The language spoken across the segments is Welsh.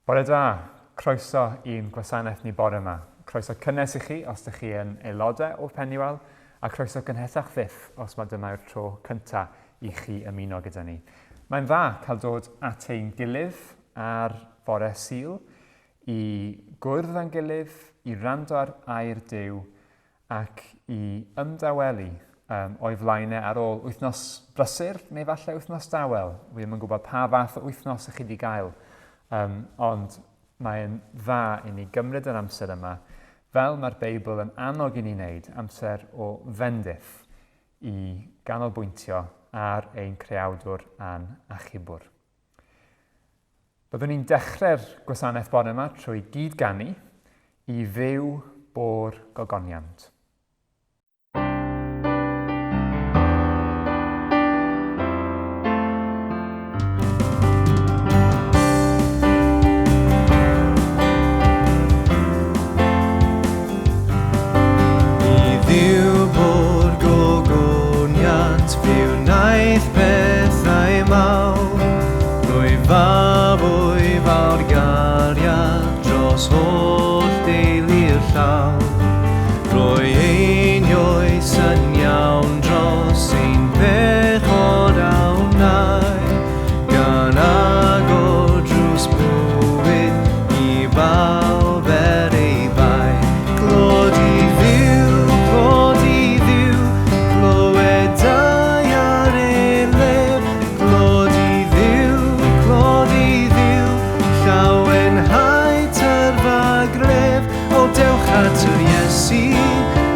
Bore da, croeso i'n gwasanaeth ni bore yma. Croeso cynnes i chi os ydych chi yn aelodau o Penuel, a croeso gynhesach fyth os mae dyma yw'r tro cyntaf i chi ymuno gyda ni. Mae'n dda cael dod at ein gilydd ar fore Sul i gwrdd â'n gilydd, i wrando ar air Duw ac i ymdawelu um, o'i flaen e ar ôl wythnos brysur neu falle wythnos dawel. Wi ddim yn gwybod pa fath o wythnos ych chi wedi gael, um, ond mae'n dda i ni gymryd yr amser yma, fel mae'r Beibl yn annog i ni wneud, amser o fendith i ganolbwyntio ar ein creawdwr a'n achubwr. Byddwn ni'n dechrau'r gwasanaeth bore yma trwy gyd-ganu i Dduw bo'r gogoniant. I Dduw bo'r gogoniant, fe wnaeth pethau mawr. Rwy fab o'i fawr gariad dros holl deulu'r llawr. Rhoi einioes yn iawn dros ein pechod a wnai, gan agor drws bywyd i bawb er ei bai. Clod i Dduw, clod i Dduw, clywed daear ei lef. Clod i Dduw, clod i Dduw, llawenhau tyrfa gref. O dewch at yr Iesu,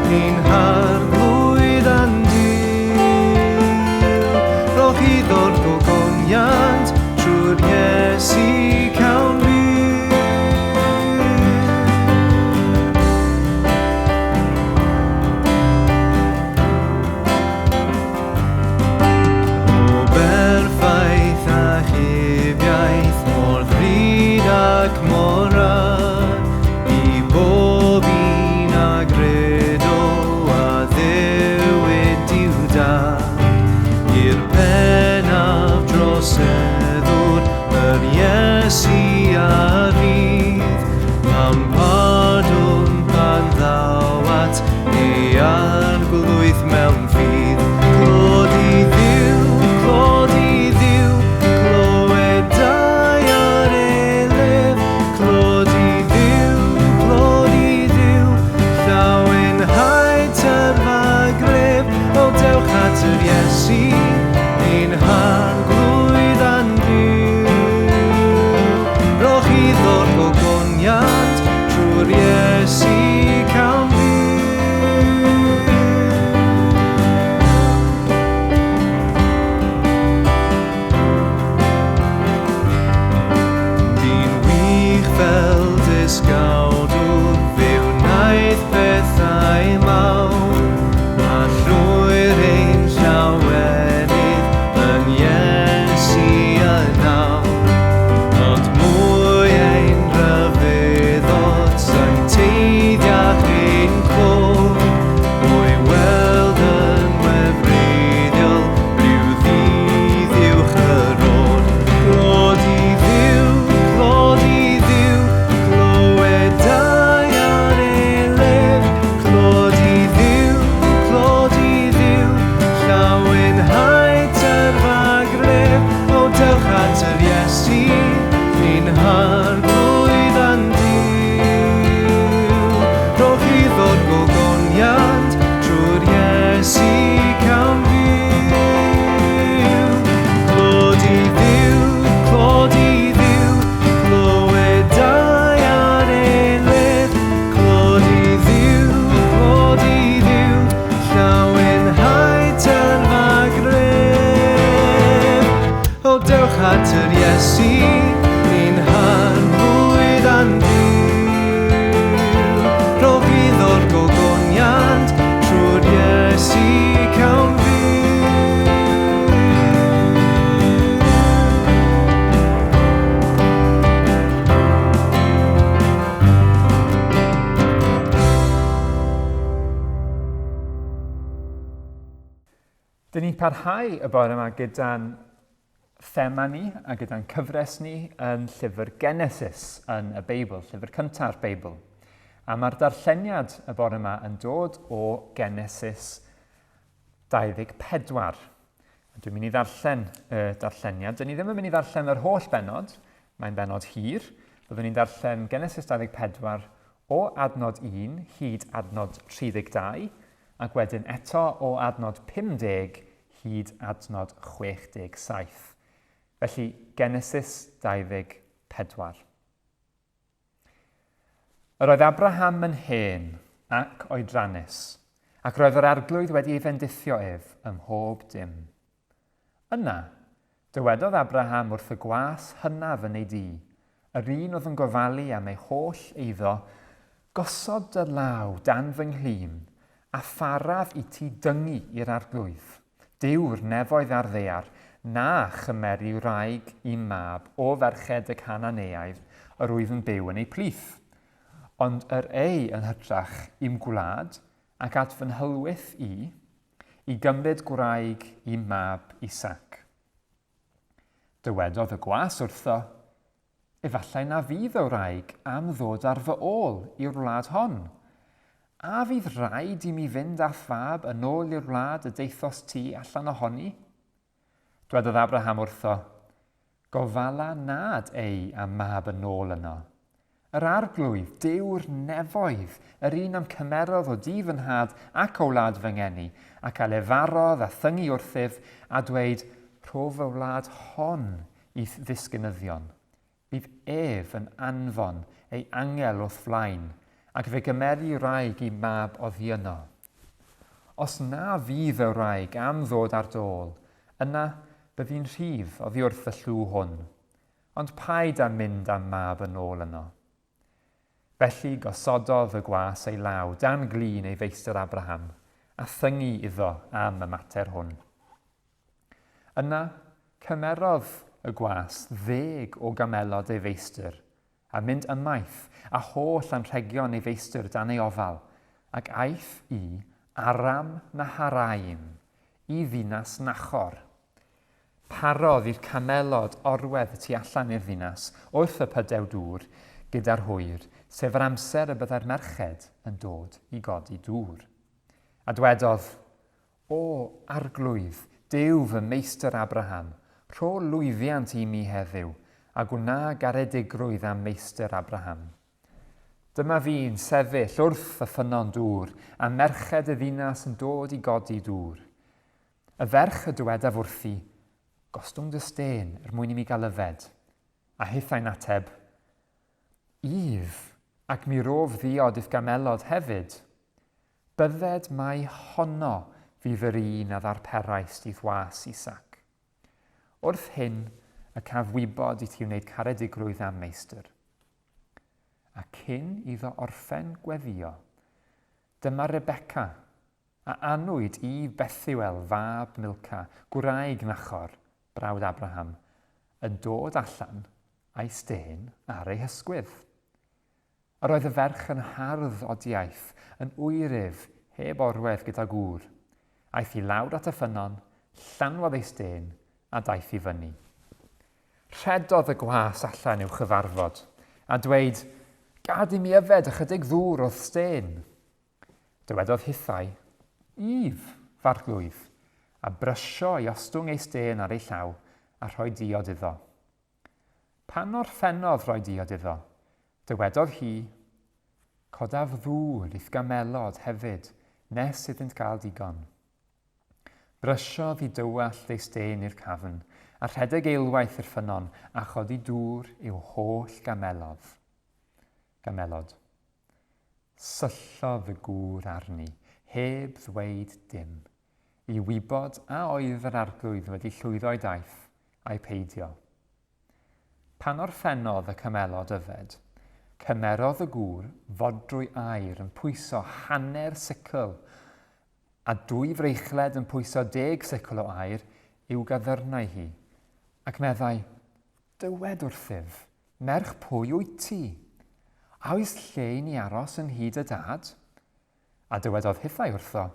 ni'n harglwydd a'n Duw. Rhowch iddo'r gogoniant, trwy'r Iesu cawn fyw. O berffaith a chifiaeth mor ddrud ac mor rad, i bob un a gredo a ddewid Duw dad, i'r pennaf droseddwr yr Iesu a rydd, am pardwn pan ddaw at ei arglwydd mewn ffydd. Clod i Dduw, clod i Dduw, clywed daear ei lef. Clod i Dduw, clod i Dduw, llawenhau tyrfa gref. O dewch at yr Iesu, ein harglwydd a'n Duw. Rhowch iddo'r gogoniant trwy'r Iesu cawn fyw. Bu'n wych fel dysgawdwr, fe wnaeth pethau mawr, a llwyr ein llawenydd yn Iesu yn awr. Ond mwy ein rhyfeddod sancteiddiach ein clod, o'i weld yn wefreiddiol rhyw ddydd uwch yr ôd. Clod i Dduw, clod i Dduw, clywed daear ei lef. Clod i Dduw, clod i Dduw, llawenhau tyrfa gref. O dewch at yr Iesu, ein harglwydd a'n Duw. Rhowch iddo'r gogoniant, trwy'r Iesu cawn fyw. Clod i Dduw, clod i Dduw, clywed daear ei lef. Clod i Dduw, clod i Dduw, llawenhau tyrfa gref. O dewch at yr Iesu, ni'n harglwydd a'n Duw. Rhowch iddo'r gogoniant, trwy'r Iesu cawn fyw. Dyn ni'n parhau y bore yma gyda'n thema ni a gyda'n cyfres ni yn llyfr Genesis yn y Beibl, llyfr cynta'r Beibl. A mae'r darlleniad y bore yma yn dod o Genesis 24. A dwi'n mynd i ddarllen y darlleniad. Dyn ni ddim yn mynd i ddarllen yr holl bennod, mae'n bennod hir. Byddwn ni'n darllen Genesis 24 o adnod 1 hyd adnod 32, ac wedyn eto o adnod 50 hyd adnod 67. Felly, Genesis 24. Yr oedd Abraham yn hen ac oedrannus, ac roedd yr Arglwydd wedi ei fendithio ef ym mhob dim. Yna, dywedodd Abraham wrth y gwas hynaf yn ei dŷ, yr un oedd yn gofalu am ei holl eiddo, Gosod dy law dan fy nghlun, a pharaf i ti dyngu i'r Arglwydd. Duw'r nefoedd a'r ddaear, na chymeri wraig i'm mab o ferched y Canaaneaidd yr wyf yn byw yn eu plith. Ond yr ei yn hytrach i'm gwlad ac at fy nhylwyth i, i gymryd gwraig i'm mab Isaac. Dywedodd y gwas wrtho, Efallai na fydd y wraig am ddod ar fy ôl i'r wlad hon. A fydd rhaid i mi fynd â'th fab yn ôl i'r wlad y daethost ti allan ohoni? Dwedodd Abraham wrtho, Gofala nad ei a'm mab yn ôl yno. Yr Arglwydd, Duw'r nefoedd, yr un a'm cymerodd o dŷ fy nhad ac o wlad fy ngeni, ac a lefarodd a thyngu wrthyf, a dweud, Rho fy wlad hon i'th ddisgynyddion. Bydd ef yn anfon ei angel o'th flaen, ac fe gymeri wraig i'm mab oddi yno. Os na fydd y wraig am ddod ar dy ôl, yna byddi'n rhydd oddi wrth y llw hwn. Ond paid â mynd â'm mab yn ôl yno. Felly gosododd y gwas ei law dan glun ei feistr Abraham, a thyngu iddo am y mater hwn. Yna, cymerodd y gwas ddeg o gamelod ei feistr, a mynd ymaith, a holl anrhegion ei feistr dan ei ofal, ac aeth i Aram Naharaim, i ddinas Nachor. Parodd i'r camelod orwedd y tu allan i'r ddinas, wrth y pydew dŵr, gyda'r hwyr, sef yr amser y byddai'r merched yn dod i godi dŵr. A dwedodd, O, Arglwydd, Duw fy meistr Abraham, rho lwyddiant i mi heddiw, a gwna garedigrwydd â'm meistr Abraham. Dyma fi'n sefyll wrth y ffynnon dŵr, a merched y ddinas yn dod i godi dŵr. Y ferch y dywedaf wrthi, Gostwng dy stên er mwyn i mi gael yfed. A hithau'n ateb, Yf, ac mi rof ddiod i'th gamelod hefyd. Bydded mai honno fydd yr un a ddarperaist i'th was Isaac. Wrth hyn y caf wybod i ti wneud caredigrwydd â'm meistr. A cyn iddo orffen gweddïo, dyma Rebecca, A anwyd i Bethuel fab Milca, gwraig Nachor, brawd Abraham, yn dod allan a'i stên ar ei hysgwydd. Yr oedd y ferch yn hardd odiaeth, yn oeryf, heb orwedd gyda gŵr. Aeth i lawr at y ffynnon, llanwodd ei stên, a daeth i fyny. Rhedodd y gwas allan i'w chyfarfod, a dweud, Gad i mi yfed ychydig ddŵr o'th stên. Dywedodd hithau, Yf, f'arglwydd, a brysio i ostwng ei stên ar ei llaw a rhoi diod iddo. Pan orffennodd roi diod iddo, dywedodd hi, Codaf ddŵr i'th gamelod hefyd nes iddynt gael digon. Brysiodd i dywallt ei stên i'r cafn, a rhedeg eilwaith i'r ffynnon a chodi dŵr i'w holl gamelodd. Gamelod. Syllodd y gŵr arni, heb ddweud dim, i wybod a oedd yr arglwydd wedi llwyddo'i daith, ai peidio. Pan orffennodd y camelod yfed, cymerodd y gŵr fodrwy aur yn pwyso hanner sicl a dwy freichled yn pwyso deg sicl o aur i'w gaddyrnau hi, ac meddai, Dywed wrthyf, Merch pwy wyt ti? A oes lle i ni aros yn nhŷ dy dad? A dywedodd hithau wrtho,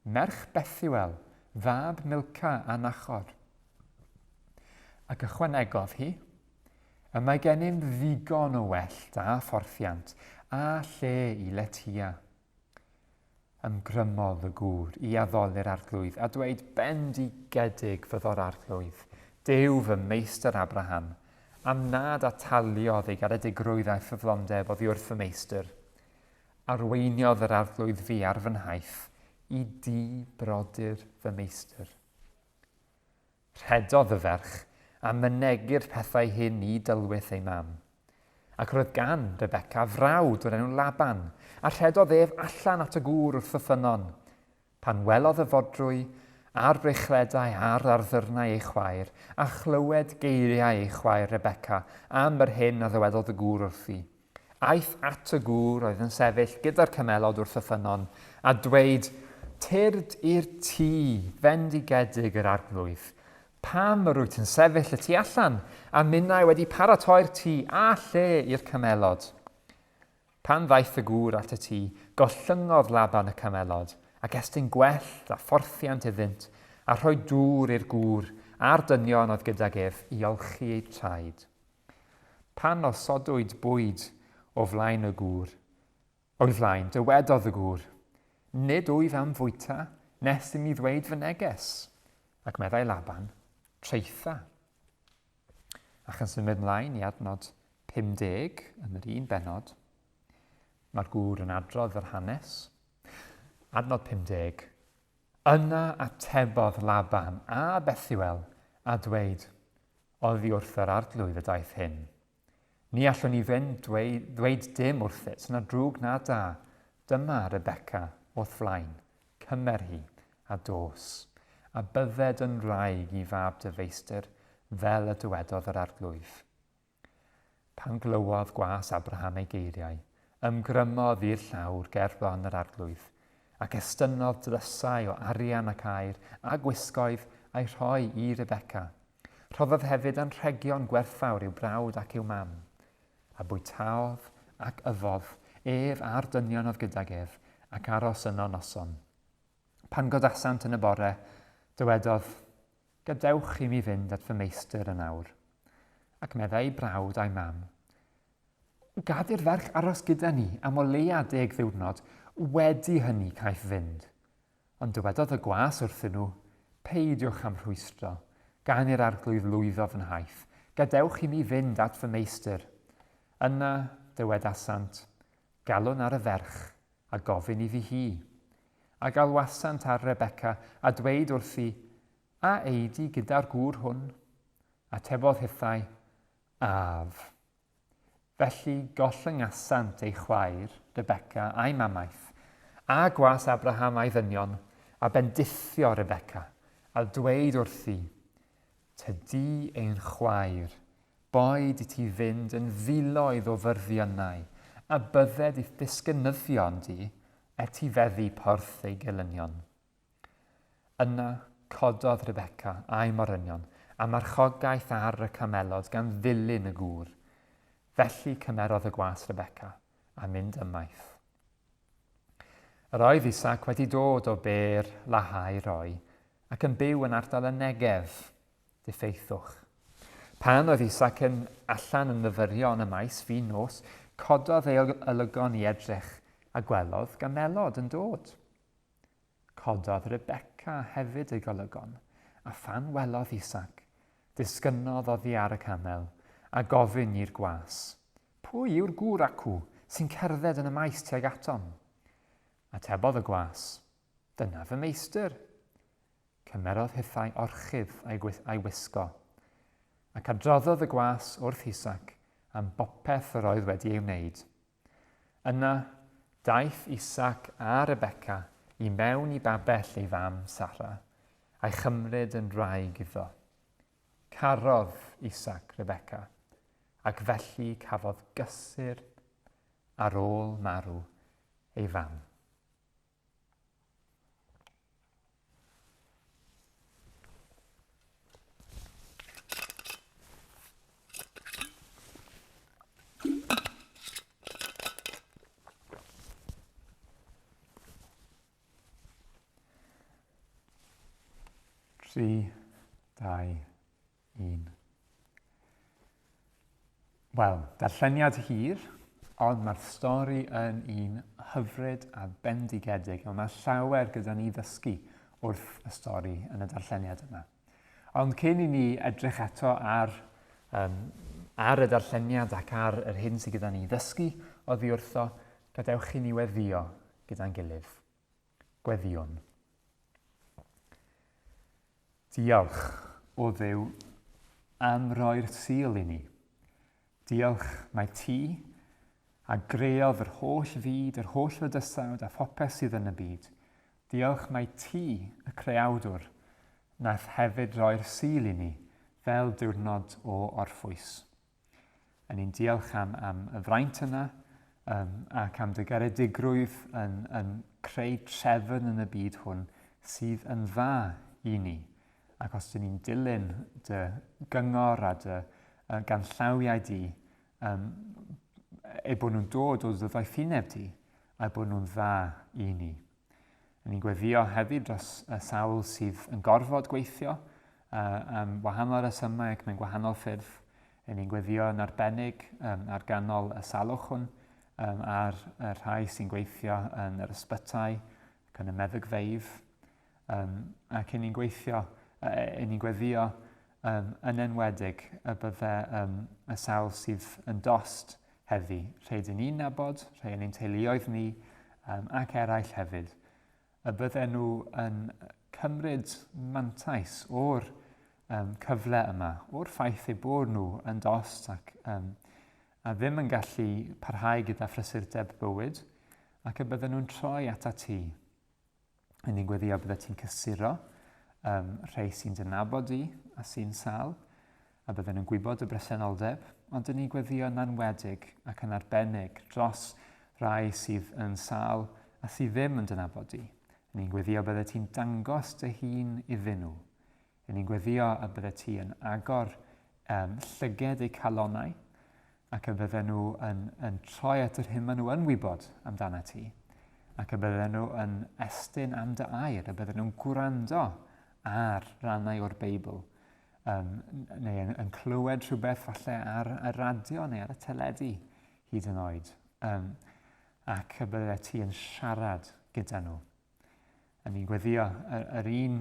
Merch Bethuel, fab Milca a Nachor. Ac ychwanegodd hi, Y mae gennym ddigon o wellt a phorthiant a lle i letya. Ymgrymodd y gŵr i addoli'r Arglwydd a dweud, Bendigedig fyddo'r Arglwydd, Duw fy meistr Abraham, am nad ataliodd ei garedigrwydd a'i ffyddlondeb oddi wrth fy meistr. Arweiniodd yr Arglwydd fi ar fy nhaith i dŷ brodyr fy meistr. Rhedodd y ferch, a mynegi'r pethau hyn i dylwyth ei mam. Ac roedd gan Rebeca frawd o'r enw Laban, a rhedodd ef allan at y gŵr wrth y ffynnon. Pan welodd y fodrwy, a'r breichledau a'r arddyrnau ei chwaer, a chlywed geiriau ei chwaer Rebeca am yr hyn a ddywedodd y gŵr wrthi, Aeth at y gŵr oedd yn sefyll gyda'r camelod wrth y ffynnon, a dweud, Tyrd i'r tŷ, fendigedig yr arglwydd. Pam yr wyt yn sefyll y tu allan, a minnau wedi paratoi'r tŷ a lle i'r camelod? Pan ddaeth y gŵr at y tŷ, gollyngodd Laban y camelod, ac estyn gwellt a phorthiant iddynt, a rhoi dŵr i'r gŵr a'r dynion oedd gydag ef i olchi eu traed. Pan osodwyd bwyd o flaen y gŵr, o'i flaen, dywedodd y gŵr, Nid wyf am fwyta nes i mi ddweud fy neges. Ac meddai Laban, Traetha. Ac yn symud mlaen i adnod 50 yn yr un bennod, mae'r gŵr yn adrodd yr hanes. Adnod 50. Yna atebodd Laban a Bethuel a dweud, Oddi wrth yr Arglwydd y daeth hyn. Ni allwn i fynd dweud, ddweud dim wrthyt, na drwg na da. Dyma Rebecca o'th flaen, cymer hi, a dos, a bydded yn wraig i fab dy feistr, fel y dywedodd yr Arglwydd. Pan glywodd gwas Abraham ei geiriau, ymgrymodd i'r llawr ger bron yr Arglwydd, ac estynnodd drysau o arian ac aur a gwisgoedd a'i rhoi i Rebecca. Rhoddodd hefyd anrhegion gwerthfawr i'w brawd ac i'w mam. A bwytaodd ac yfodd, ef a'r dynion oedd gydag ef, ac aros yno noson. Pan godasant yn y bore, dywedodd, Gadewch i mi fynd at fy meistr yn awr. Ac meddai ei brawd a'i mam, Gad i'r ferch aros gyda ni am o leia deg ddiwrnod, wedi hynny caiff fynd. Ond dywedodd y gwas wrthyn nhw, Peidiwch â'm rhwystro, gan i'r arglwydd lwyddo fy nhaith, gadewch i mi fynd at fy meistr. Yna dywedasant, Galwn ar y ferch, a gofyn iddi hi. A galwasant ar Rebecca, a dweud wrthi, A ei di gyda'r gŵr hwn? Atebodd hithau, Af. Felly gollyngasant ei chwaer, Rebecca, a'i mamaeth, a gwas Abraham a'i ddynion, a bendithio Rebecca, a dweud wrthi, Tydi ein chwaer, boed i ti fynd yn filoedd o fyrddiynau, a bydded i'th ddisgynyddion di etifeddu porth eu gelynion. Yna, cododd Rebecca a'i morynion, a marchogaeth ar y camelod gan ddilyn y gŵr. Felly cymerodd y gwas Rebecca, a mynd ymaith. Yr oedd Isaac wedi dod o Beer Lahai Roi, ac yn byw yn ardal y Negev, diffeithwch. Pan oedd Isaac yn allan yn myfyrio yn y maes fin nos, cododd ei olygon i edrych, a gwelodd gamelod yn dod. Cododd Rebecca hefyd ei golygon, a phan welodd Isaac, disgynnodd oddi ar y camel, a gofyn i'r gwas, Pwy yw'r gŵr acw sy'n cerdded yn y maes tuag atom? Atebodd y gwas, Dyna fy meistr. Cymerodd hithau orchudd a'i wisgo, ac adroddodd y gwas wrth Isaac am bopeth yr oedd wedi ei wneud. Yna, daeth Isaac a Rebecca i mewn i babell ei fam, Sara, a'i chymryd yn wraig iddo. Carodd Isaac Rebecca, ac felly cafodd gysur ar ôl marw ei fam. 3, 2, 1. Wel, darlleniad hir, ond mae'r stori yn un hyfryd a bendigedig, ond mae llawer gyda ni ddysgu wrth y stori yn y darlleniad yma. Ond cyn i ni edrych eto ar, um, ar y darlleniad ac ar yr hyn sydd gyda ni ddysgu oddi wrtho, gadewch i ni weddio gyda'n gilydd. Gweddïwn. Diolch, o Dduw, am roi'r Sul i ni. Diolch mai ti a greodd yr holl fyd, yr holl fydysawd a phopeth sydd yn y byd. Diolch mai ti, y Creawdwr, wnaeth hefyd roi'r Sul i ni fel diwrnod o orffwys. A ni'n diolch am, am y fraint yna um, ac am dy garedigrwydd yn, yn creu trefn yn y byd hwn sydd yn dda i ni. Ac os dyn ni'n dilyn dy gyngor a dy uh, ganllawiau di, um, eu bod nhw'n dod o dy ddoethineb di, a bod nhw'n dda i ni. Ni'n gweddio hefyd dros y sawl sydd yn gorfod gweithio uh, am wahanol resymau ac mewn gwahanol ffyrdd. Ni'n gweddio yn arbennig um, ar ganol y salwch hwn, um, ar y rhai sy'n gweithio yn yr ysbytai ac yn y meddygfeydd. Um, ac ni'n gweithio, uh, ni'n gweddio um, yn enwedig y bydde um, y sawl sydd yn dost heddi, rhai dyn ni'n nabod, rhai yn ein teuluoedd ni, um, ac eraill hefyd, y bydden nhw yn cymryd mantais o'r um, cyfle yma, o'r ffaith eu bod nhw yn dost ac um, a ddim yn gallu parhau gyda phrysurdeb bywyd, ac y bydden nhw'n troi ata ti. Yn ni'n gweddio bydde ti'n cysuro um, rhai sy'n dy nabod di a sy'n sal, a bydden nhw'n gwybod y bresenoldeb, ond dyn ni'n gweddio yn anwedig ac yn arbennig dros rai sydd yn sal a sydd ddim yn dy nabod di. Yn ni'n gweddio bydde ti'n dangos dy hun iddyn nhw. Yn ni'n gweddio y bydde ti yn agor um, llyged eu calonau ac y bydden nhw yn, yn troi at yr hyn maen nhw yn wybod amdana ti, ac y bydden nhw yn estyn am dy air, y bydden nhw'n gwrando ar rannau o'r Beibl, um, neu yn, yn clywed rhywbeth falle ar y radio neu ar y teledu hyd yn oed, um, ac y bydde ti yn siarad gyda nhw. A ni'n gweddio yr, yr un,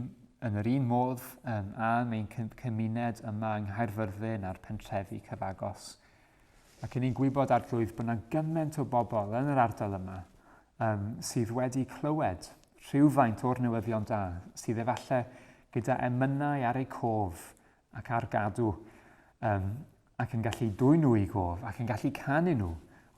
yn yr un modd um, am ein cymuned yma yng Nghaerfyrddin a'r pentrefi cyfagos. Ac ni'n gwybod arglwydd bod yna gymaint o bobl yn yr ardal yma um, sydd wedi clywed rhywfaint o'r newyddion da, sydd efallai gyda emynau ar eu cof ac ar gadw um, ac yn gallu dwyn nhw i gof ac yn gallu canu nhw,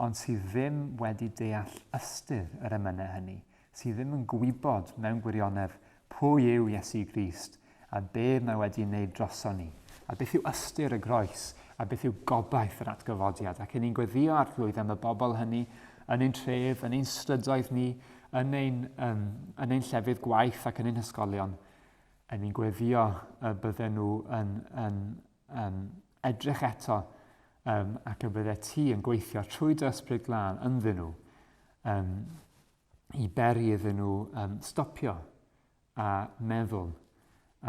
ond sydd ddim wedi deall ystyr yr emynau hynny, sydd ddim yn gwybod mewn gwirionedd pwy yw Iesu Grist a be mae wedi wneud droson ni, a beth yw ystyr y groes, a beth yw gobaith yr atgyfodiad. Ac yn ni'n gweddio arglwydd am y bobl hynny yn ein tref, yn ein strydoedd ni, yn ein, um, yn ein llefydd gwaith ac yn ein hysgolion, Yn ni'n gweddio y bydden nhw yn, yn, yn edrych eto um, ac y bydde ti yn gweithio trwy dy ysbryd glân ynddyn nhw um, i beri iddyn nhw um, stopio a meddwl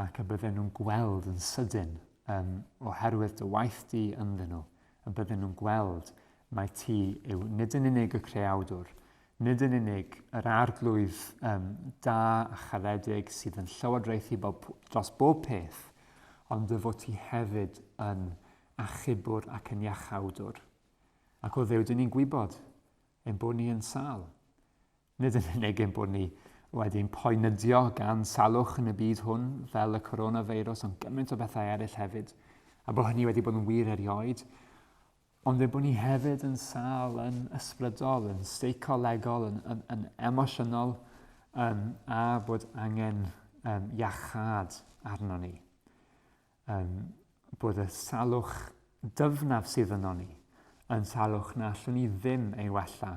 ac y bydden nhw'n gweld yn sydyn um, oherwydd dy waith di ynddyn nhw, y bydden nhw'n gweld mai ti yw nid yn unig y creawdwr, nid yn unig yr arglwydd um, da a charedig sydd yn llywodraethu bob, dros bob peth, ond dy fod ti hefyd yn achubwr ac yn iachawdwr. Ac o Dduw, dyn ni'n gwybod ein bod ni yn sâl. Nid yn unig ein bod ni wedi'n poenydio gan salwch yn y byd hwn fel y coronavirus, ond gymaint o bethau eraill hefyd, a bod hynny wedi bod yn wir erioed, Ond ein bod ni hefyd yn sâl, yn ysbrydol, yn seicolegol, yn, yn, yn emosiynol, um, a bod angen um, iachâd arno ni. Um, bod y salwch dyfnaf sydd yno ni yn salwch na allwn ni ddim ei wella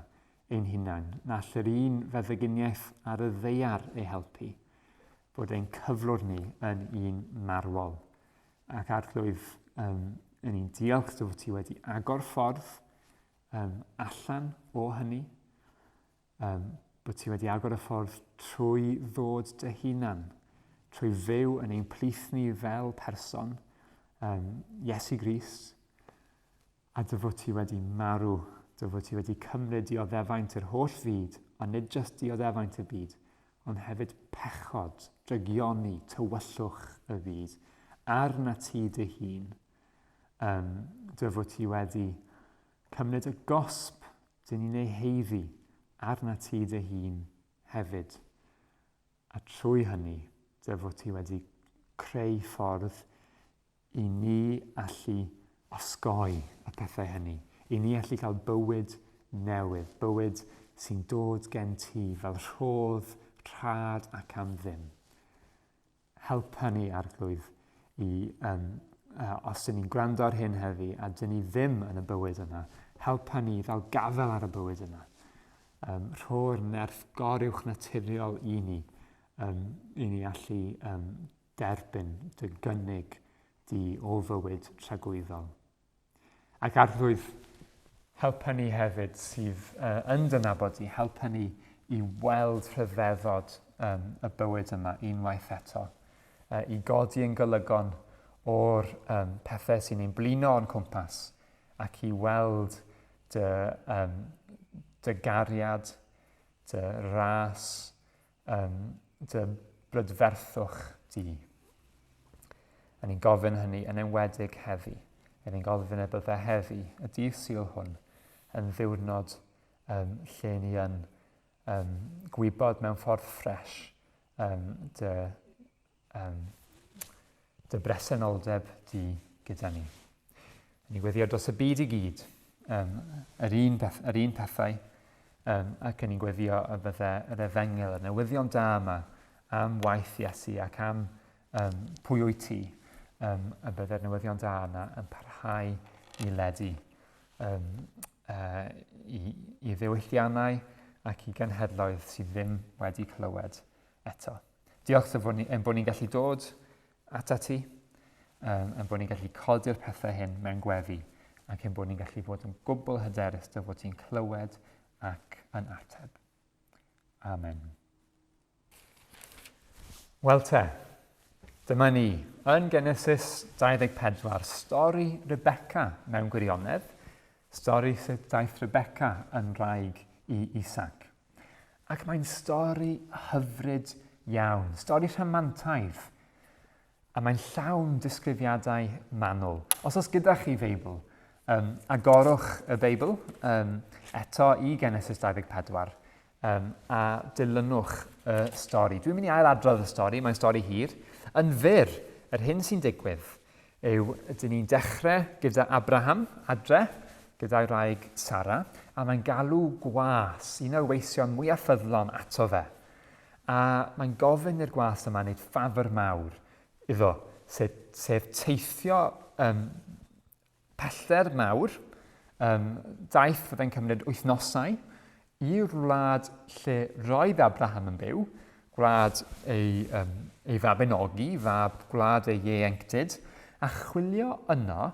ein hunain, na all yr un feddyginiaeth ar y ddaear ei helpu, bod ein cyflwr ni yn un marwol. Ac Arglwydd, um, yn ni'n diolch dy fod ti wedi agor ffordd um, allan o hynny, um, bod ti wedi agor y ffordd trwy ddod dy hunan, trwy fyw yn ein plith ni fel person, um, Iesu Grist. A dy fod ti wedi marw, dy fod ti wedi cymryd dioddefaint yr holl fyd, ond nid jyst dioddefaint y byd, ond hefyd pechod, drygioni, tywyllwch y byd, arna ti dy hun. Um, dy fod ti wedi cymryd y gosb dyn ni'n ei heiddi arna ti dy hun hefyd. A trwy hynny, dy fod ti wedi creu ffordd i ni allu osgoi y pethau hynny, i ni allu cael bywyd newydd, bywyd sy'n dod gen ti fel rhodd, rhad ac am ddim. Helpa ni, Arglwydd, i, um, uh, os dyn ni'n gwrando ar hyn heddi a dyn ni ddim yn y bywyd yna, helpa ni ddal gafael ar y bywyd yna. Um, rho'r nerth goruwch naturiol i ni, um, i ni allu um, derbyn dy gynnig di o fywyd tragwyddol. Ac Arglwydd, helpa ni hefyd sydd uh, yn dy nabod di, helpa ni i weld rhyfeddod um, y bywyd yma unwaith eto, uh, i godi yn golygon o'r um, pethau sy'n ein blino o'n cwmpas ac i weld dy, um, dy gariad, dy ras, um, dy brydferthwch di. A ni'n gofyn hynny yn enwedig heddi. A ni'n gofyn y bydde heddi, y dydd Sul hwn, yn ddiwrnod um, lle ni yn um, gwybod mewn ffordd ffres um, dy um, dy bresenoldeb di gyda ni. Ni gweddio dros y byd i gyd, um, yr, un peth, yr un pethau, um, ac yn ni'n gweddio y bydde yr efengyl, y newyddion da yma am waith Iesu ac am um, pwy wyt ti, um, y bydde'r newyddion da yna yn parhau i ledu um, uh, i, i ddiwylliannau ac i genhedloedd sydd ddim wedi clywed eto. Diolch dy fod ni, ein bod ni'n gallu dod ata ti, um, ein bod ni'n gallu codi'r pethau hyn mewn gweddi, ac ein bod ni'n gallu bod yn gwbl hyderus dy fod ti'n clywed ac yn ateb. Amen. Wel te, dyma ni, yn Genesis 24, stori Rebecca mewn gwirionedd, stori sut daeth Rebecca yn wraig i Isaac. Ac mae'n stori hyfryd iawn, stori rhamantaidd, a mae'n llawn disgrifiadau manwl. Os oes gyda chi Feibl, um, agorwch y Beibl um, eto i Genesis 24 um, a dilynwch y stori. Dwi'n mynd i ailadrodd y stori, mae'n stori hir. Yn fyr, yr hyn sy'n digwydd yw dyn ni'n dechrau gyda Abraham adre, gyda'i wraig Sara, a mae'n galw gwas, un o'r weision mwyaf ffyddlon ato fe. A mae'n gofyn i'r gwas yma wneud ffafr mawr iddo, sef, sef teithio um, pellter mawr, um, daith fyddai'n cymryd wythnosau, i'r wlad lle roedd Abraham yn byw, gwlad ei, um, ei fabinogi, fab gwlad ei ieuenctid, a chwilio yno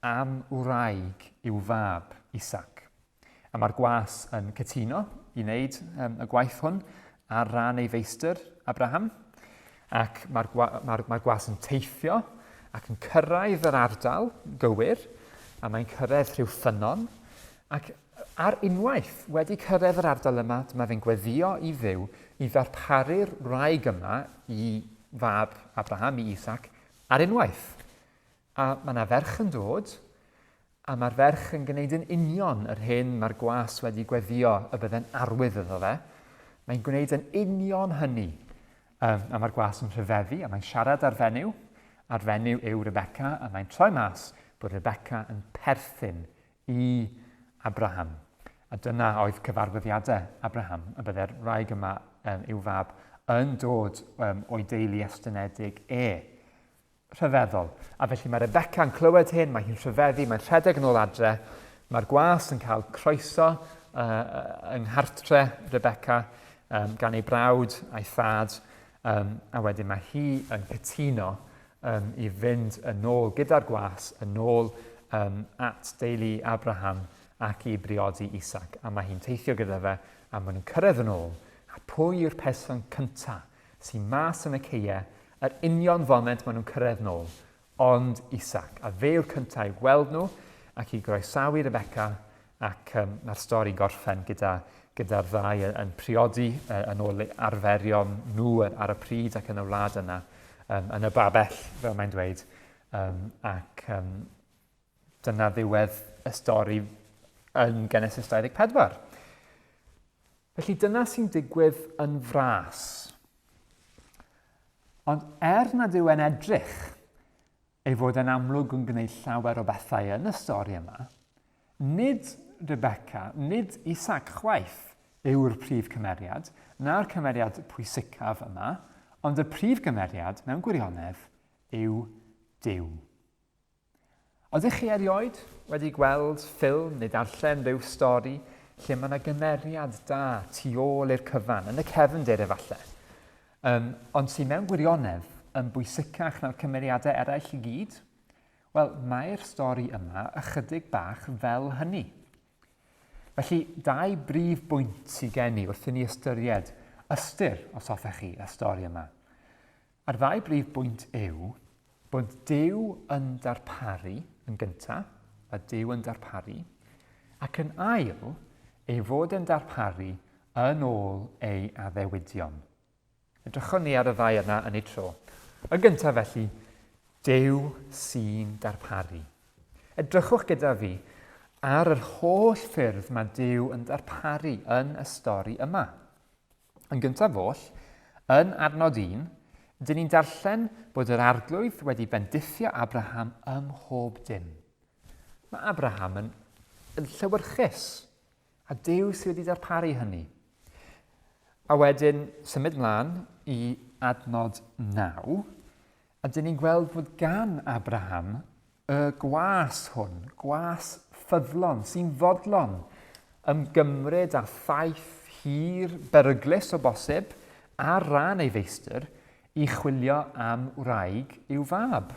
am wraig i'w fab, Isaac. A mae'r gwas yn cytuno i wneud um, y gwaith hwn ar ran ei feistr, Abraham. Ac mae'r gwa mae mae gwas yn teithio ac yn cyrraedd yr ardal gywir, a mae'n cyrraedd rhyw ffynnon. Ac ar unwaith wedi cyrraedd yr ardal yma, dyma fe'n gweddio i Dduw i ddarparu'r wraig yma i fab Abraham, i Isaac, ar unwaith. A mae yna ferch yn dod, a mae'r ferch yn gwneud yn union yr hyn mae'r gwas wedi gweddio y bydde'n arwydd iddo fe. Mae'n gwneud yn union hynny. Um, a mae'r gwas yn rhyfeddu, a mae'n siarad â'r fenyw, a'r fenyw yw Rebecca, a mae'n troi mas bod Rebecca yn perthyn i Abraham. A dyna oedd cyfarwyddiadau Abraham, y bydde'r wraig yma um, i'w fab yn dod um, o'i deulu estynedig e. Rhyfeddol. A felly mae Rebecca yn clywed hyn, mae hi'n rhyfeddu, mae'n rhedeg yn ôl adre. Mae'r gwas yn cael croeso uh, yng nghartre Rebecca um, gan ei brawd a'i thad, um, a wedyn mae hi yn cytuno um, i fynd yn ôl gyda'r gwas, yn ôl um, at deulu Abraham ac i briodi Isaac. A mae hi'n teithio gyda fe, a maen nhw'n cyrraedd yn ôl. A pwy yw'r person cyntaf sy'n mas yn y ceie yr union foment maen nhw'n cyrraedd nôl, ond Isaac. A fe yw'r cyntaf i weld nhw, ac i groesawu Rebecca ac um, mae'r stori'n gorffen gyda, gyda'r ddau yn priodi yn ôl arferion nhw ar y pryd ac yn y wlad yna, um, yn y babell, fel mae'n dweud. Um, ac um, dyna ddiwedd y stori yn Genesis 24. Felly dyna sy'n digwydd yn fras. Ond er nad yw e'n edrych ei fod e'n amlwg yn gwneud llawer o bethau yn y stori yma, nid Rebecca, nid Isaac chwaith yw'r prif cymeriad, na'r cymeriad pwysicaf yma, ond y prif gymeriad mewn gwirionedd yw Duw. Ydych chi erioed wedi gweld ffilm neu darllen rhyw stori lle mae yna gymeriad da tu ôl i'r cyfan, yn y cefndir efallai, um, ond sy'n mewn gwirionedd yn bwysicach na'r cymeriadau eraill i gyd? Wel, mae'r stori yma ychydig bach fel hynny. Felly, dau brif bwynt sydd gen i wrth i ni ystyried ystyr, os hoffech chi, y stori yma. A'r ddau brif bwynt yw bod Duw yn darparu yn gyntaf, mae Duw yn darparu, ac yn ail, ei fod yn darparu yn ôl ei addewidion. Edrychwn ni ar y ddau yna yn ei tro. Yn gyntaf felly, Duw sy'n darparu. Edrychwch gyda fi ar yr holl ffyrdd mae Duw yn darparu yn y stori yma. Yn gyntaf oll, yn adnod 1, dyn ni'n darllen bod yr Arglwydd wedi bendithio Abraham ym mhob dim. Mae Abraham yn, yn llewyrchus, a Duw sydd wedi darparu hynny. A wedyn, symud mlaen i adnod 9, a dyn ni'n gweld bod gan Abraham Y gwas hwn, gwas ffyddlon, sy'n fodlon ymgymryd â thaith hir, beryglus o bosib, ar ran ei feistr, i chwilio am wraig i'w fab.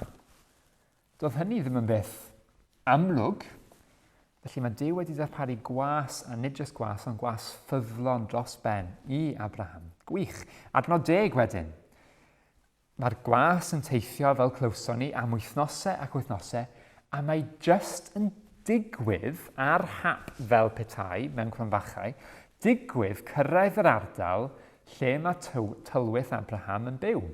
Doedd hynny ddim yn beth amlwg, felly mae Duw wedi darparu gwas, a nid jyst gwas, ond gwas ffyddlon dros ben i Abraham. Gwych. Adnod deg wedyn. Mae'r gwas yn teithio, fel clywson ni, am wythnosau ac wythnosau, a mae jyst yn digwydd ar hap fel petai mewn cromfachau, digwydd cyrraedd yr ardal lle mae tylwyth Abraham yn byw.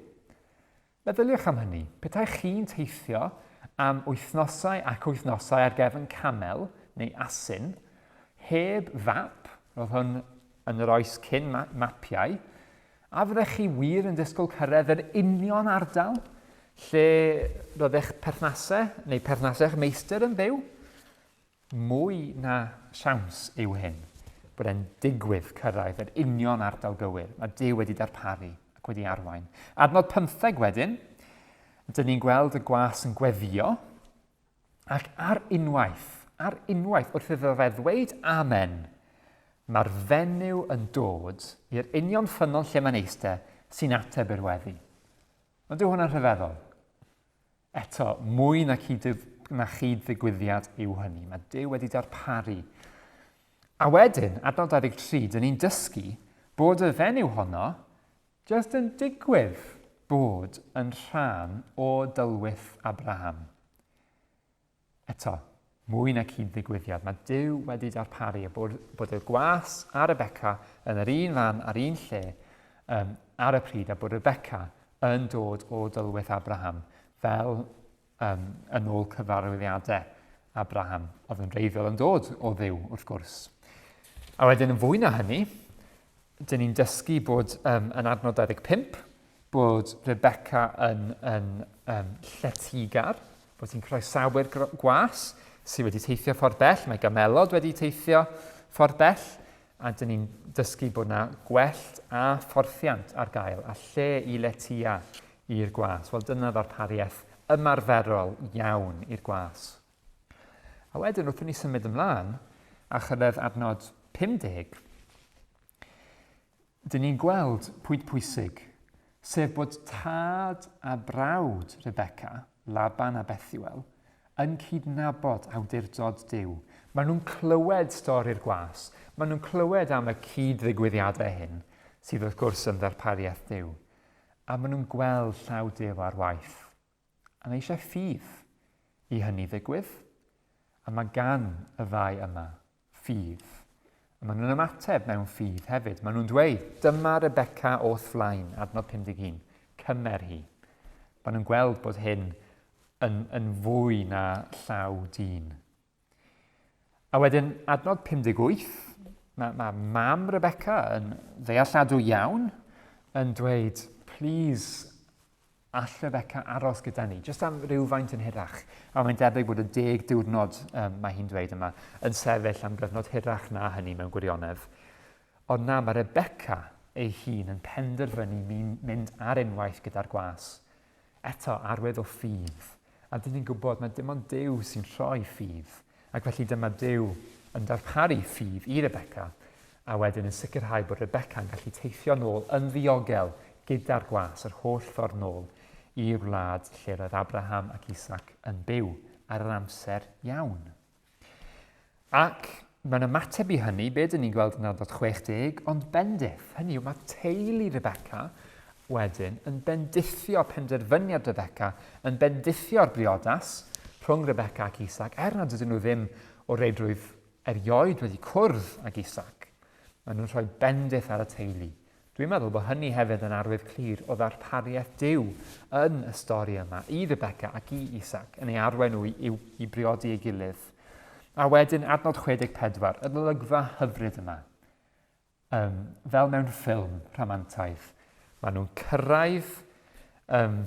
Meddyliwch am hynny, petai chi'n teithio am wythnosau ac wythnosau ar gefn camel neu asyn, heb fap, roedd hwn yn yr oes cyn mapiau, A fyddech chi wir yn disgwyl cyrraedd yr union ardal lle roedd eich perthnasau neu perthnasau eich meistr yn byw? Mwy na siawns yw hyn, bod e'n digwydd cyrraedd yr union ardal gywir. Mae Duw wedi darparu ac wedi arwain. Adnod 15 wedyn, dyn ni'n gweld y gwas yn gweddio, Ac ar unwaith, ar unwaith, wrth iddo fe ddweud amen, mae'r fenyw yn dod i'r union ffynnon lle mae'n eistedd sy'n ateb i'r weddi. Ond yw hwnna'n rhyfeddol? Eto, mwy na cyd, na chyd-ddigwyddiad yw hynny. Mae Duw wedi darparu. A wedyn, adnod 23, dyn ni'n dysgu bod y fenyw honno Jyst yn digwydd bod yn rhan o dylwyth Abraham. Eto, mwy na cyd-ddigwyddiad, mae Duw wedi darparu y bod, bod y gwas a Rebecca yn yr un fan a'r un lle um, ar y pryd a bod Rebecca yn dod o dylwyth Abraham fel um, yn ôl cyfarwyddiadau Abraham, oedd yn reiddiol yn dod o Dduw, wrth gwrs. A wedyn yn fwy na hynny, dyn ni'n dysgu bod um, yn adnod 25, bod Rebecca yn, yn um, lletygar, bod hi'n croesawu'r gwas sydd wedi teithio ffordd bell, mae gamelod wedi teithio ffordd bell, a dyn ni'n dysgu bod yna gwellt a phorthiant ar gael, a lle i letia i'r gwas. Wel, dyna ddarpariaeth ymarferol iawn i'r gwas. A wedyn, wrth i ni symud ymlaen a chyrraedd adnod 50, dyn ni'n gweld pwynt pwysig, sef bod tad a brawd Rebecca, Laban a Bethuel, yn cydnabod awdurdod Duw. Maen nhw'n clywed stori'r gwas, maen nhw'n clywed am y cyd-ddigwyddiadau hyn, sydd wrth gwrs yn ddarpariaeth Duw. A maen nhw'n gweld llaw Duw ar waith. A mae eisiau ffydd i hynny ddigwydd. A mae gan y ddau yma ffydd. A maen nhw'n ymateb mewn ffydd hefyd. Maen nhw'n dweud, dyma Rebecca o'th flaen, adnod 51, cymer hi. Maen nhw'n gweld bod hyn yn, yn fwy na llaw dyn. A wedyn, adnod 58, mae, mae mam Rebecca yn ddealladw iawn yn dweud, please, All Rebecca aros gyda ni, jyst am rywfaint yn hirach? A mae'n debyg bod y deg diwrnod, um, mae hi'n dweud yma, yn sefyll am gyfnod hirach na hynny mewn gwirionedd. Ond na, mae Rebecca ei hun yn penderfynu mynd ar unwaith gyda'r gwas. Eto, arwydd o ffydd. A dyn ni'n gwybod mae dim ond Duw sy'n rhoi ffydd. Ac felly dyma Duw yn darparu ffydd i Rebecca, a wedyn yn sicrhau bod Rebecca yn gallu teithio nôl yn ddiogel gyda'r gwas yr holl ffordd nôl i'r wlad lle roedd Abraham ac Isaac yn byw ar yr amser iawn. Ac mewn ymateb i hynny, be dyn ni'n gweld yn adnod 60, ond bendith. Hynny yw, mae teulu Rebecca wedyn yn bendithio penderfyniad Rebecca, yn bendithio'r briodas rhwng Rebecca ac Isaac, er nad ydyn nhw ddim o reidrwydd erioed wedi cwrdd ag Isaac. Maen nhw'n rhoi bendith ar y teulu. Dwi'n meddwl bod hynny hefyd yn arwydd clir o ddarpariaeth Duw yn y stori yma i Rebecca ac i Isaac, yn ei arwain nhw i, i, i briodi ei gilydd. A wedyn adnod 64, yr olygfa hyfryd yma. Um, fel mewn ffilm rhamantaidd, maen nhw'n cyrraedd, um,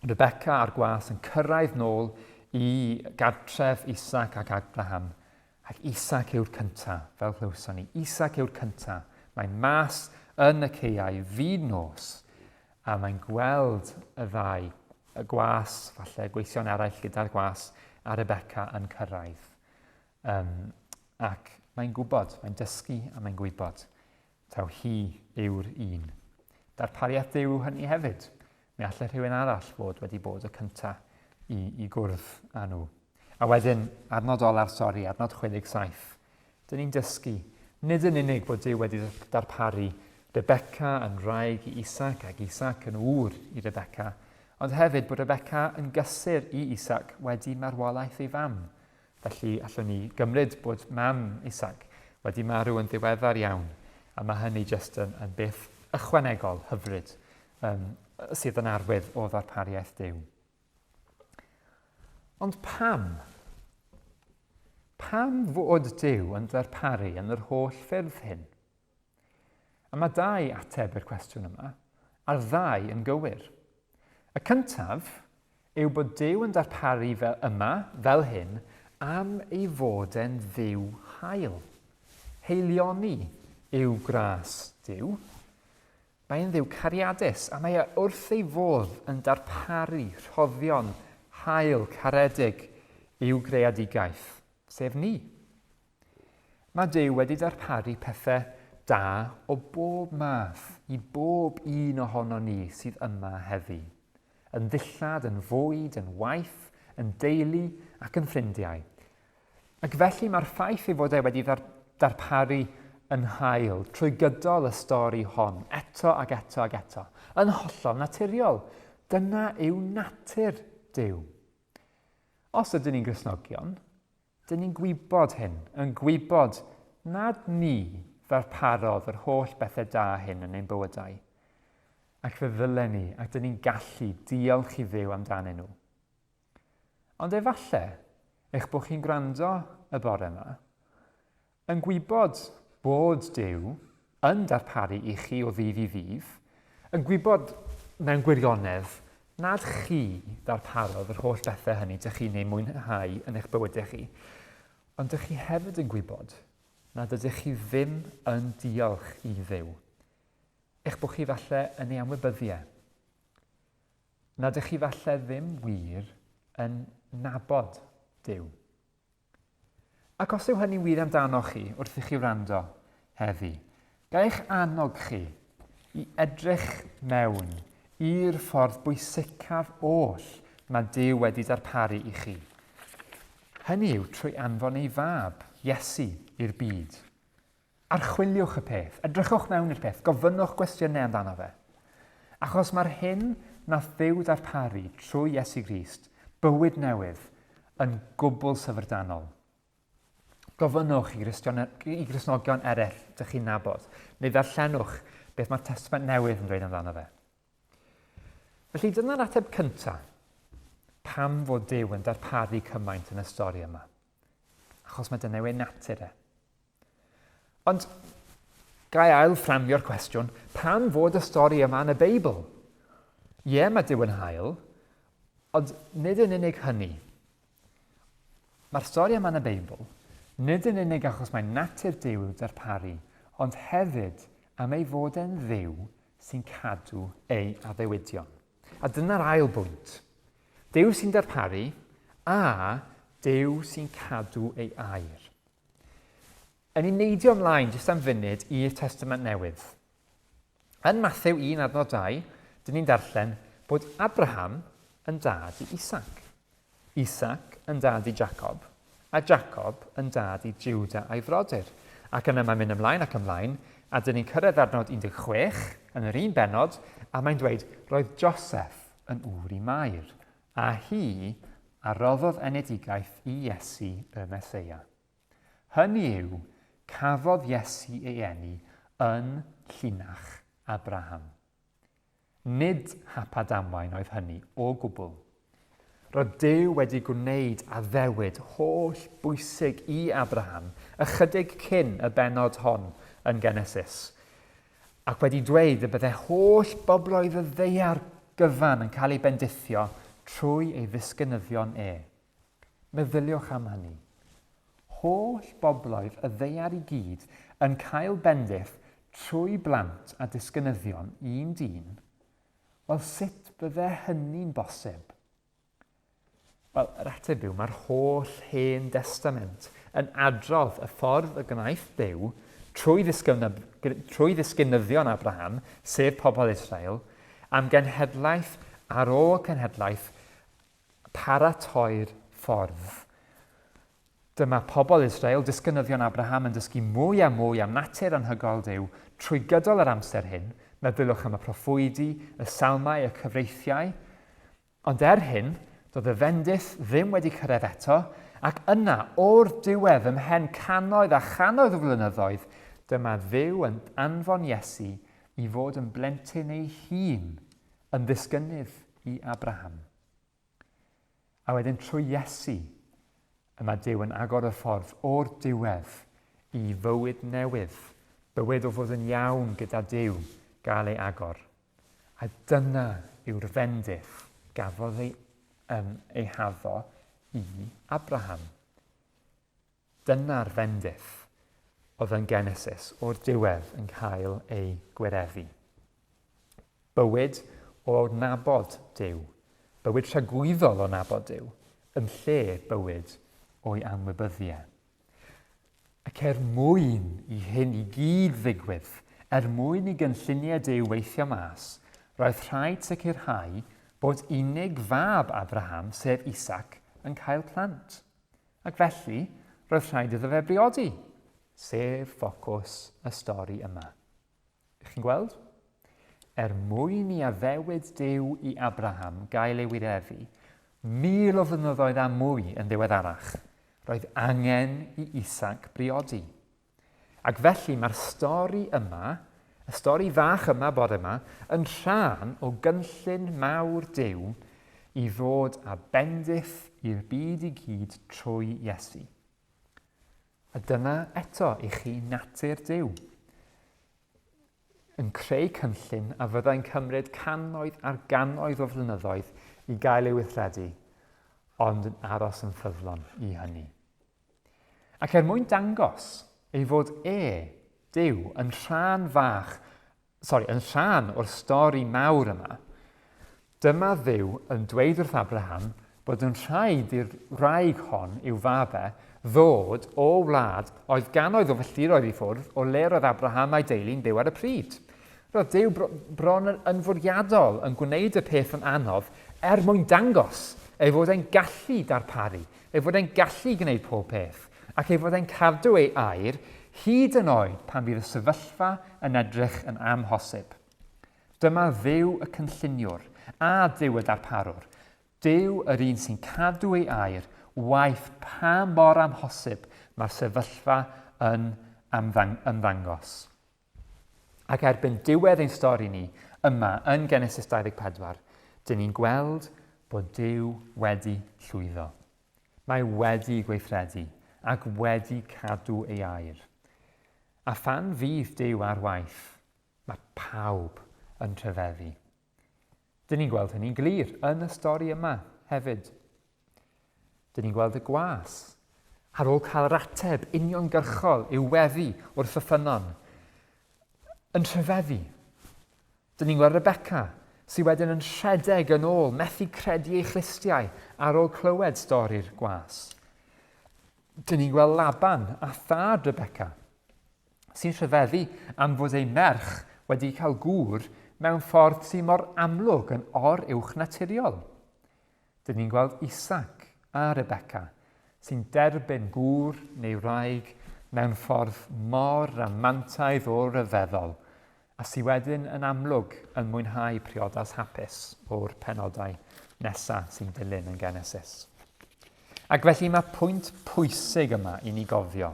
Rebecca a'r gwas yn cyrraedd nôl i gartref Isaac ac Abraham. Ac Isaac yw'r cynta, fel clywson ni. Isaac yw'r cynta. Mae mas yn y caeau fyd nos, a mae'n gweld y ddau, y gwas, falle gweision eraill gyda'r gwas, a Rebecca yn cyrraedd. Um, ac mae'n gwybod, mae'n dysgu a mae'n gwybod taw hi yw'r un. Darpariaeth Duw yw hynny hefyd. Mi allai rhywun arall fod wedi bod y cynta i, i gwrdd â nhw. A wedyn, adnod ola'r stori, adnod 67, dyn ni'n dysgu, nid yn unig bod Duw wedi darparu Rebecca yn wraig i Isaac ac Isaac yn ŵr i Rebecca, ond hefyd bod Rebecca yn gysur i Isaac wedi marwolaeth ei fam. Felly, allwn ni gymryd bod mam Isaac wedi marw yn ddiweddar iawn, a mae hynny jyst yn, yn beth ychwanegol hyfryd um, sydd yn arwydd o ddarpariaeth Duw. Ond pam? Pam fod Duw yn darparu yn yr holl ffyrdd hyn? A mae dau ateb i'r cwestiwn yma, a'r ddau yn gywir. Y cyntaf yw bod Duw yn darparu fel yma, fel hyn, am ei fod e'n Dduw hael. Heilioni yw gras Duw. Mae e'n Dduw cariadus, a mae e wrth ei fodd yn darparu rhoddion hael caredig i'w greadigaeth, sef ni. Mae Duw wedi darparu pethau da o bob math i bob un ohono ni sydd yma heddi. Yn ddillad, yn fwyd, yn waith, yn deulu ac yn ffrindiau. Ac felly mae'r ffaith ei fod e wedi darparu yn hael trwy gydol y stori hon, eto ac eto ac eto, yn hollol naturiol. Dyna yw natur Duw. Os ydyn ni'n Gristnogion, Dyn ni'n gwybod hyn, yn gwybod nad ni ddarparodd yr holl bethau da hyn yn ein bywydau. Ac fe ddylen ni, ac dyn ni'n gallu diolch i Dduw amdanyn nhw. Ond efallai eich bod chi'n gwrando y bore yma, Yn gwybod bod Duw yn darparu i chi o ddydd i ddydd, yn gwybod mewn gwirionedd nad chi ddarparodd yr holl bethau hynny dych chi'n eu mwynhau yn eich bywydau chi, ond dych chi hefyd yn gwybod nad ydych chi ddim yn diolch i Dduw. Eich bod chi falle yn ei anwybyddu e. Nad ydych chi falle ddim wir yn nabod Duw. Ac os yw hynny'n wir amdanoch chi wrth i chi wrando heddi, ga eich annog chi i edrych mewn i'r ffordd bwysicaf oll mae Duw wedi darparu i chi. Hynny yw trwy anfon ei fab, Iesu, i'r byd. Archwiliwch y peth, edrychwch mewn i'r peth, gofynnwch gwestiynau amdano fe. Achos mae'r hyn nath Dduw ddarparu trwy Iesu Grist, bywyd newydd, yn gwbl syfrdanol. Gofynnwch i, Gristion, i Gristnogion eraill dych chi'n nabod, neu ddarllenwch beth mae'r Testament Newydd yn dweud amdano fe. Felly dyna'r ateb cyntaf. Pam fod Duw yn darparu cymaint yn y stori yma? Achos mae dyna yw ei natur e. Ond, gai ail fframio'r cwestiwn, pam fod y stori yma yn y Beibl? Ie, mae Duw yn hael, ond nid yn unig hynny. Mae'r stori yma yn y Beibl, nid yn unig achos mae natur Duw i'w darparu, ond hefyd am ei fod e'n Dduw sy'n cadw ei addewidion. A dyna'r ail bwynt. Duw sy'n darparu a Duw sy'n cadw ei air. Yn ni'n neidio ymlaen jyst am funud i'r Testament Newydd. Yn Mathew 1 adnod 2, dyn ni'n darllen bod Abraham yn dad i Isaac. Isaac yn dad i Jacob, a Jacob yn dad i Judah a'i frodyr. Ac yna mae'n mynd ymlaen ac ymlaen, a dyn ni'n cyrraedd adnod 16 yn yr un bennod, a mae'n dweud, roedd Joseph yn ŵr i Mair, a hi a roddodd enedigaeth i Iesu y Meseia. Hynny yw, cafodd Iesu ei eni yn llinach Abraham. Nid hap a damwain oedd hynny o gwbl. Roedd Duw wedi gwneud addewid holl bwysig i Abraham ychydig cyn y bennod hon yn Genesis, ac wedi dweud y bydde holl bobloedd y ddaear gyfan yn cael eu bendithio trwy ei ddisgynyddion e. Meddyliwch am hynny. Holl bobloedd y ddaear i gyd yn cael bendith trwy blant a disgynyddion un dyn, wel sut bydde hynny'n bosib? Wel, yr ateb yw mae'r holl Hen Destament yn adrodd y ffordd y gwnaeth Duw trwy, trwy ddisgynyddion Abraham, sef pobl Israel, am genhedlaeth ar ôl cenhedlaeth paratoi'r ffordd. Dyma pobl Israel, disgynyddion Abraham, yn dysgu mwy a mwy am natur anhygoel Duw trwy gydol yr amser hyn, meddyliwch am y proffwydi, y salmau, y cyfreithiau. Ond er hyn, doedd y fendith ddim wedi cyrraedd eto, ac yna, o'r diwedd, ymhen cannoedd a channoedd o flynyddoedd, dyma Dduw yn anfon Iesu i fod yn blentyn ei hun, yn ddisgynnydd i Abraham. A wedyn trwy Iesu, y mae Duw yn agor y ffordd o'r diwedd i fywyd newydd, bywyd o fod yn iawn gyda Duw, gael ei agor. A dyna yw'r fendith gafodd ei, um, ei haddo i Abraham. Dyna'r fendith oedd yn Genesis o'r diwedd yn cael ei gwireddu. Bywyd o nabod Duw, bywyd tragwyddol o nabod Duw, yn lle bywyd o'i anwybyddu e. Ac er mwyn i hyn i gyd ddigwydd, er mwyn i gynlluniau Duw weithio mas, roedd rhaid sicrhau bod unig fab Abraham, sef Isaac, yn cael plant. Ac felly, roedd rhaid iddo fe briodi, sef ffocws y stori yma. Ych chi'n gweld? Er mwyn i addewid Duw i Abraham gael ei wireddu, 1,000 o flynyddoedd a mwy yn ddiweddarach, roedd angen i Isaac briodi. Ac felly mae'r stori yma, y stori fach yma bore yma, yn rhan o gynllun mawr Duw i ddod â bendith i'r byd i gyd trwy Iesu. A dyna eto i chi natur Duw. Yn creu cynllun a fyddai'n cymryd cannoedd ar gannoedd o flynyddoedd i gael ei weithredu, ond yn aros yn ffyddlon i hynny. Ac er mwyn dangos ei fod e, Duw, yn rhan fach, sori, yn rhan o'r stori mawr yma, dyma Dduw yn dweud wrth Abraham bod yn rhaid i'r wraig hon, i'w fab e, ddod o wlad oedd gannoedd o filltiroedd i ffwrdd o le roedd Abraham a'i deulu'n byw ar y pryd. Roedd Duw bron yn fwriadol yn gwneud y peth yn anodd er mwyn dangos ei fod e'n gallu darparu, ei fod e'n gallu gwneud pob peth, ac ei fod e'n cadw ei air hyd yn oed pan fydd y sefyllfa yn edrych yn amhosib. Dyma Dduw y cynlluniwr, a Duw y darparwr. Duw yr un sy'n cadw ei air waeth pa mor amhosib mae'r sefyllfa yn ymddangos. Ac erbyn diwedd ein stori ni, yma yn Genesis 24, dyn ni'n gweld bod Duw wedi llwyddo. Mae wedi gweithredu ac wedi cadw ei air. A phan fydd Duw ar waith, mae pawb yn rhyfeddu. Dyn ni'n gweld hynny'n glir yn y stori yma hefyd. Dyn ni'n gweld y gwas, ar ôl cael yr ateb uniongyrchol i'w weddi wrth y ffynnon, yn rhyfeddu. Dyn ni'n gweld Rebecca, sydd wedyn yn rhedeg yn ôl, methu credu ei chlustiau ar ôl clywed stori'r gwas. Dyn ni'n gweld Laban a thad Rebecca, sy'n rhyfeddu am fod ei merch wedi cael gŵr mewn ffordd sy'n mor amlwg yn or-uwch naturiol. Dyn ni'n gweld Isaac a Rebecca, sy'n derbyn gŵr neu wraig mewn ffordd mor ramantaidd o ryfeddol, a sy wedyn yn amlwg yn mwynhau priodas hapus o'r penodau nesa sy'n dilyn yn Genesis. Ac felly mae pwynt pwysig yma i ni gofio.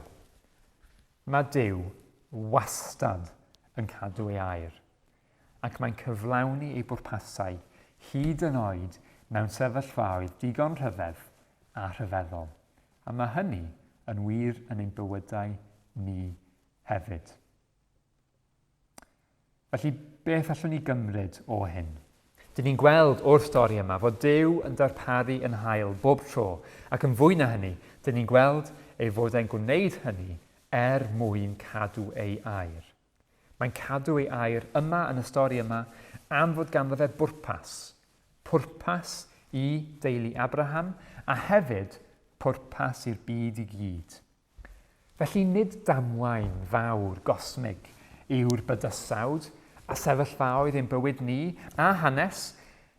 Mae Duw wastad yn cadw ei air. ac mae'n cyflawni ei bwrpasau hyd yn oed mewn sefyllfaoedd digon rhyfedd a rhyfeddol. A mae hynny yn wir yn ein bywydau ni hefyd. Felly, beth allwn ni gymryd o hyn? Dyn ni'n gweld o'r stori yma fod Duw yn darparu yn hael bob tro, ac yn fwy na hynny, dyn ni'n gweld ei fod e'n gwneud hynny er mwyn cadw ei air. Mae'n cadw ei air yma yn y stori yma am fod ganddo fe bwrpas. Pwrpas i deulu Abraham a hefyd pwrpas i'r byd i gyd. Felly nid damwain fawr gosmig yw'r bydysawd a sefyllfaoedd ein bywyd ni a hanes,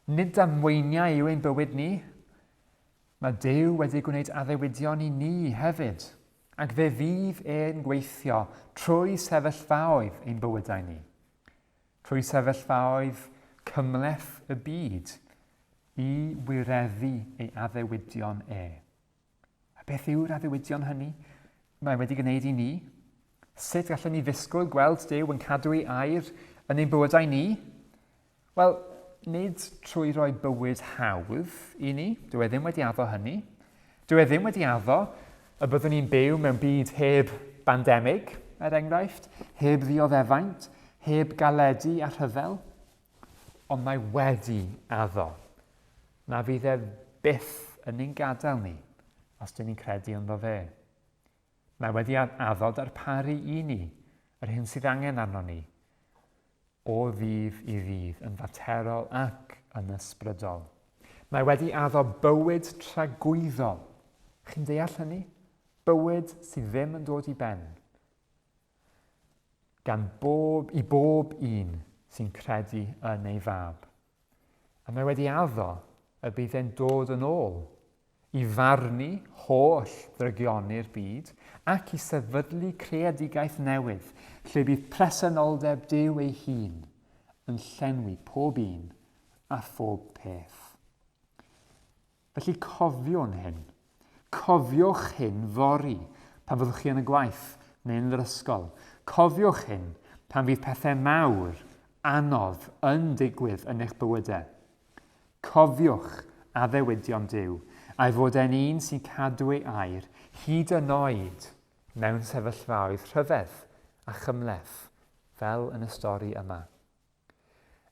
nid damweiniau yw ein bywyd ni. Mae Duw wedi gwneud addewidion i ni hefyd, ac fe fydd e'n gweithio trwy sefyllfaoedd ein bywydau ni, trwy sefyllfaoedd cymhleth y byd, i wireddu ei addewidion e. A beth yw'r addewidion hynny mae wedi gwneud i ni? Sut gallwn ni ddisgwyl gweld Duw yn cadw ei air yn ein bywydau ni? Wel, nid trwy roi bywyd hawdd i ni, dyw e ddim wedi addo hynny. Dyw e ddim wedi addo y byddwn ni'n byw mewn byd heb bandemig, er enghraifft, heb ddioddefaint, heb galedu a rhyfel. Ond mae wedi addo na fydd e byth yn ein gadael ni os dyn ni'n credu ynddo fe. Mae wedi addo darparu i ni yr hyn sydd angen arno ni o ddydd i ddydd, yn faterol ac yn ysbrydol. Mae wedi addo bywyd tragwyddol. Chi'n deall hynny? Bywyd sydd ddim yn dod i ben. Gan bob, i bob un sy'n credu yn ei fab. A mae wedi addo y bydd e'n dod yn ôl i farnu holl ddrygioni'r byd ac i sefydlu creadigaeth newydd lle bydd presenoldeb Duw ei hun yn llenwi pob un a phob peth. Felly cofiwn hyn. Cofiwch hyn fory pan fyddwch chi yn y gwaith neu yn yr ysgol. Cofiwch hyn pan fydd pethau mawr, anodd yn digwydd yn eich bywydau. Cofiwch addewidion Duw, a'i fod e'n un sy'n cadw ei air, hyd yn oed mewn sefyllfaoedd rhyfedd a chymhleth, fel yn y stori yma.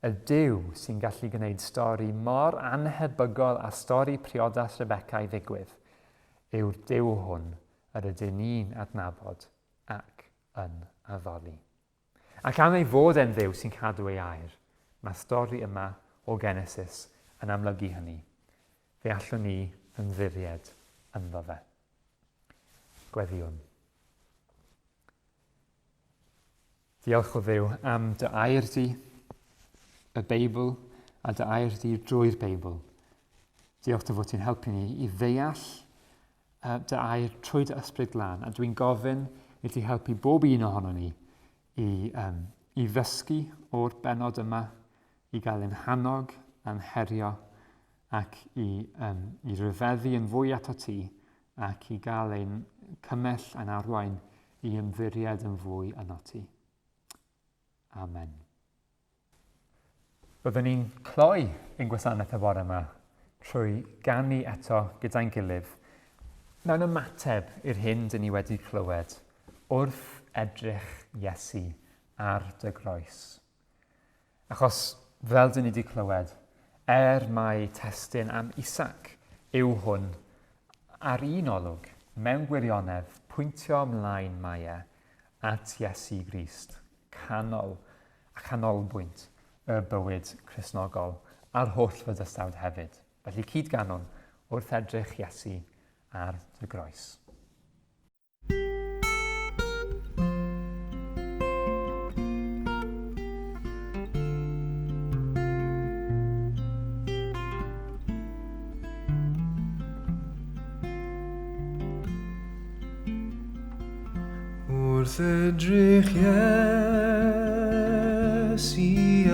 Y Duw sy'n gallu gwneud stori mor annhebygol â stori priodas Rebecca i ddigwydd, yw'r Duw hwn yr ydyn ni'n adnabod ac yn addoli. Ac am ei fod e'n Dduw sy'n cadw ei air, mae'r stori yma o Genesis yn amlygu hynny. Fe allwn ni ymddiried ynddo fe. Gweddïwn. Diolch o Dduw am dy air di, y Beibl, a dy air di drwy'r Beibl. Diolch dy fod ti'n helpu ni i ddeall dy air trwy dy ysbryd glân, a dwi'n gofyn i ti helpu bob un ohono ni i, um, i ddysgu o'r benod yma, i gael ein hannog a'n herio. ac i, um, i ryfeddu yn fwy ato ti ac i gael ein cymell a'n arwain i ymddiried yn fwy yno ti. Amen. Byddwn ni'n cloi ein gwasanaeth y bore yma trwy ganu eto gyda'n gilydd mewn ymateb i'r hyn dyn ni wedi clywed wrth edrych Iesu ar dy groes. Achos, fel dyn ni wedi clywed, er mai testun am Isaac yw hwn, ar un olwg, mewn gwirionedd, pwyntio ymlaen mae e at Iesu Grist, canol a chanolbwynt y bywyd Cristnogol a'r holl fydysawd hefyd. Felly cyd-ganwn wrth edrych Iesu ar dy groes. Wrth edrych Iesu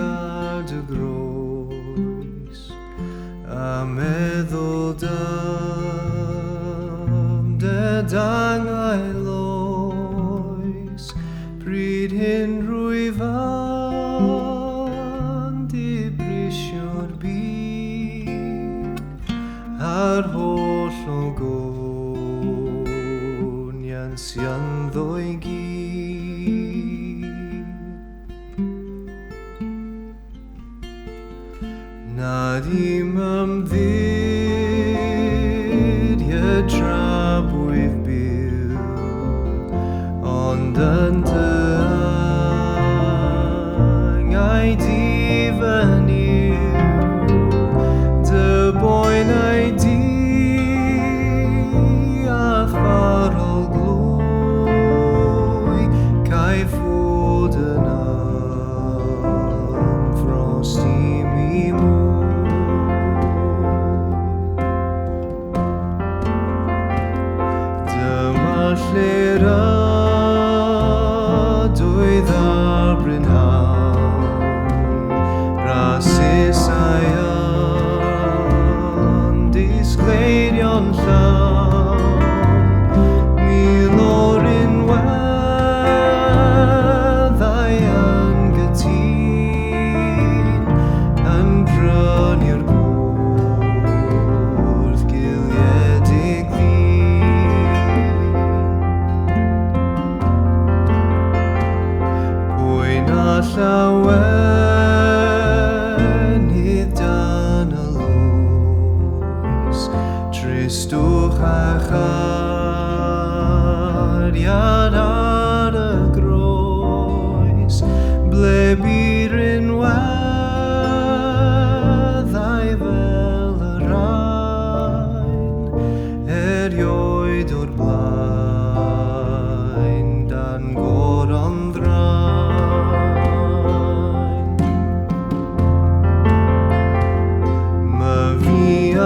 ar dy groes a meddwl dam dy dangail oes, pryd hyn rwyf yn dibrisio'r byd a'r holl ogoniant sy ynddo i gyd. Nad i'm ymddiried tra bwyf byw, ond yn dy angau di fy Nuw, dy boenau di a'th farol glwy, caiff fod yn ymffrost i mi mwy. Dyma lle'r ydwydd ar brynhawn, rasysau yn disgleirio'n llawn, mil o'r unweddau yn gytûn, yn prynu'r gwrth giliedig ddyn. Pwy na llawenydd dan y loes, tristwch a chariad ar y groes, ble bu'r unweddau fel y rhain, erioed o'r blaen dan goron ddrain. Myfi a